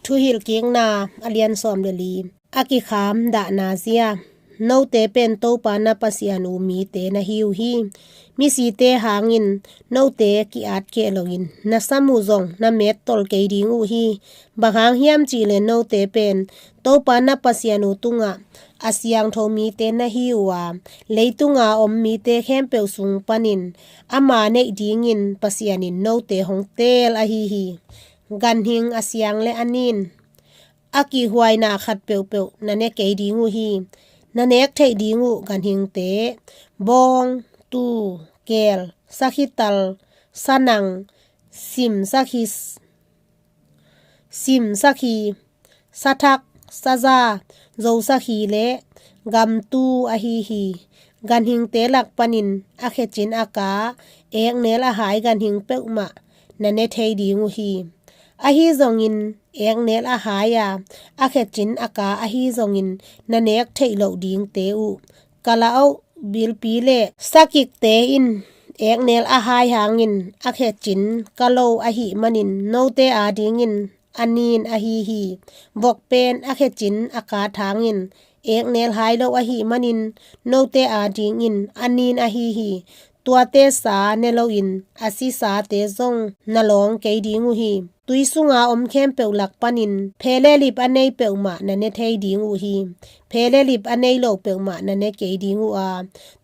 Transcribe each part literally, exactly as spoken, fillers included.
Thuhilhkikna a lian sawm le li. A kikham dahna zia. Note pen Topa na Pasian uh mite na hi uh hi. Misite hangin note ki-at keh loin na sam uh zong na mettol kei ding uh hi. Bang hang hiam cihleh note pen Topa na Pasian uh tungah a siangtho mite na hi uh a, leitunga om mite khempeuh sung panin ama neih dingin Pasian in note hong teel ahi hi. Ganhing a siang le a nin, a kihhuaina khat peuhpeuh na ne kei ding uh hi. Na nek theih ding uh ganhingte, bawng, tuu, keel, sakhital, sanang, sim sakhi, sim sakhi, sathak, saza, zo sakhi le gamtu ahi hi. Ganhingte lak panin a khecin a ka, eknel a hai ganhing peuhmah na ne thei ding uh hi. Ahi zongin eknel a hai a, a khecin a ka ahi zongin na nek theih loh dingte uh, kalaoh, bilpi le sakikte in eknel a hai hangin a khecin ka lo ahih manin note adingin a nin ahi hi. Vok pen a khecin a kat hangin eknel hai lo ahih manin note adingin a nin ahi hi. Tuate sa ne loin a sisate zong na lawng kei ding uh hi. Tui sunga om khempeuh lak panin phelelip a nei peuhmah na ne thei ding uh hi. Phelelip a nei lo peuhmah na ne kei ding uh a,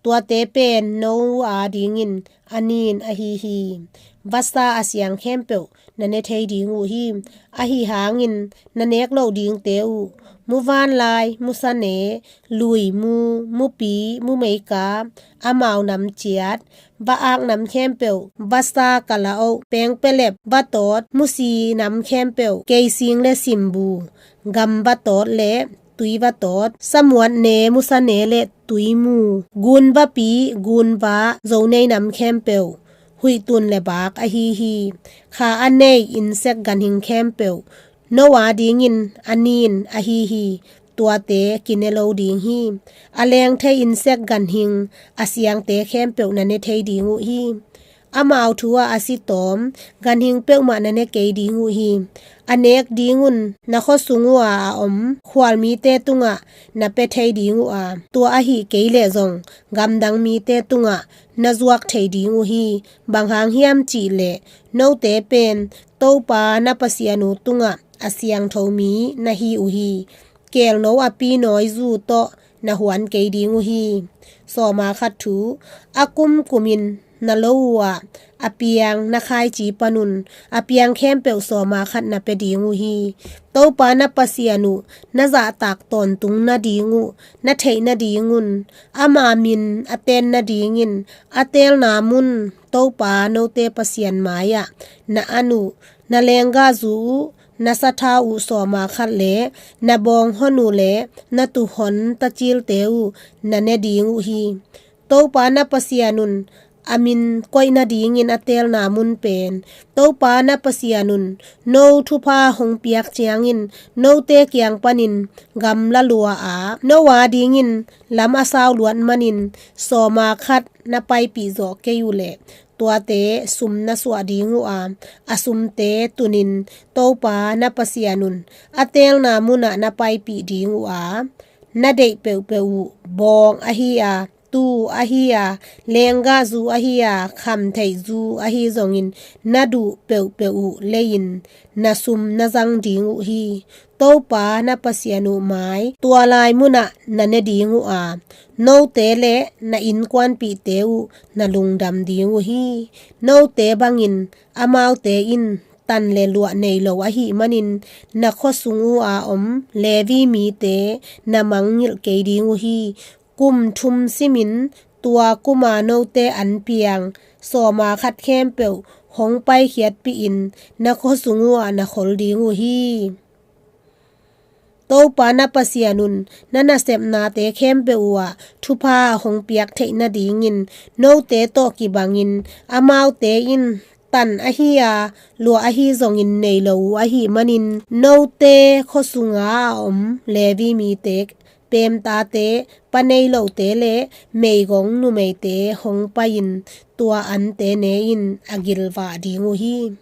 tuate pen no adingin a nin ahi hi. Vasa a siang khempeuh na ne thei ding uh hi. Ahi hangin na nek loh dingte uh, muvanlai, musane, luimu, mupi, mumeika, amau nam ciat, va-ak nam khempeuh, vasa, kalaoh, pengpelep, vatawt, musi nam khempeuh, keising le simbu, gam vatawt le tui vatawt, samuat ne, musa ne le tuimu, gun vapi, gun va, zonei nam khempeuh, huihtun le bak ahi hi. Kha a nei insek ganhing khempeuh no adingin a nin ahi hi. Tuate kine lo ding hi. A leng thei insek ganhing a siangte khempeuh na ne thei ding uh hi. Amau thu ah a si tawm ganhing peuhmah na ne kei ding uh hi. A nek ding un na khuasung uh a a om khualmite tungah na pia thei ding uh a, tua ahi kei leh zong gamdang mite tungah na zuak thei ding uh hi. Bang hang hiam cihleh note pen Topa na Pasian uh tungah a siangtho mi na hi uh hi. Keelno a pi nawi zu tawh na huan kei ding uh hi. Sawma khat thu, a kumkumin na lo uh ah a piang na khaici panun a piang khempeuh sawma khat na pia ding uh hi. Topa na Pasian uh na zahtak tawntung nading uh na theih nadingun ama min a ten nadingin a teelna mun Topa note Pasian mai-ah na an uh, na lenggahzu uh, na sathau uh sawma khat le na bawnghon uh le na tuuhon tacilte uh na ne ding uh hi. Topa na Pasian un a min koih nadingin a teelna mun pen Topa na Pasian un no thupha hong piak ciangin note kiang panin gamla lua a, no adingin lam a sau luat manin sawma khat na paipih zawh kei uh leh tuate sum na suah ding uh a, a sumte tunin Topa na Pasian un a teelna munah na paipih ding uh a, na deih peuhpeuh uh, bawng ahi a, tuu ahi a, lenggahzu ahi a, khamtheihzu ahi zongin na duh peuhpeuh uh lei-in na sum na zang ding uh hi. Topa na Pasian uh mai tua lai munah na ne ding uh a, note le na innkuanpihte uh na lungdam ding uh hi. Note bangin amaute in tan le luah nei lo ahih manin na khuasung uh a om Levi mite na mangngilh kei ding uh hi. Kum thum simin tua kuma note an piang sawma khat khempeuh hong paikhiatpihin na khuasung uh ah na khol ding uh hi. Topa na Pasian un na nasepnate khempeuh uh ah thupha hong piak theih nadingin note tawh kibangin amaute in tan ahi a, luah ahi zongin nei lo uh ahih manin note khuasunga a om Levi mite, peemtate, pa nei lote le meigong numeite hong pai-in tua ante ne-in a gilvah ding uh hi.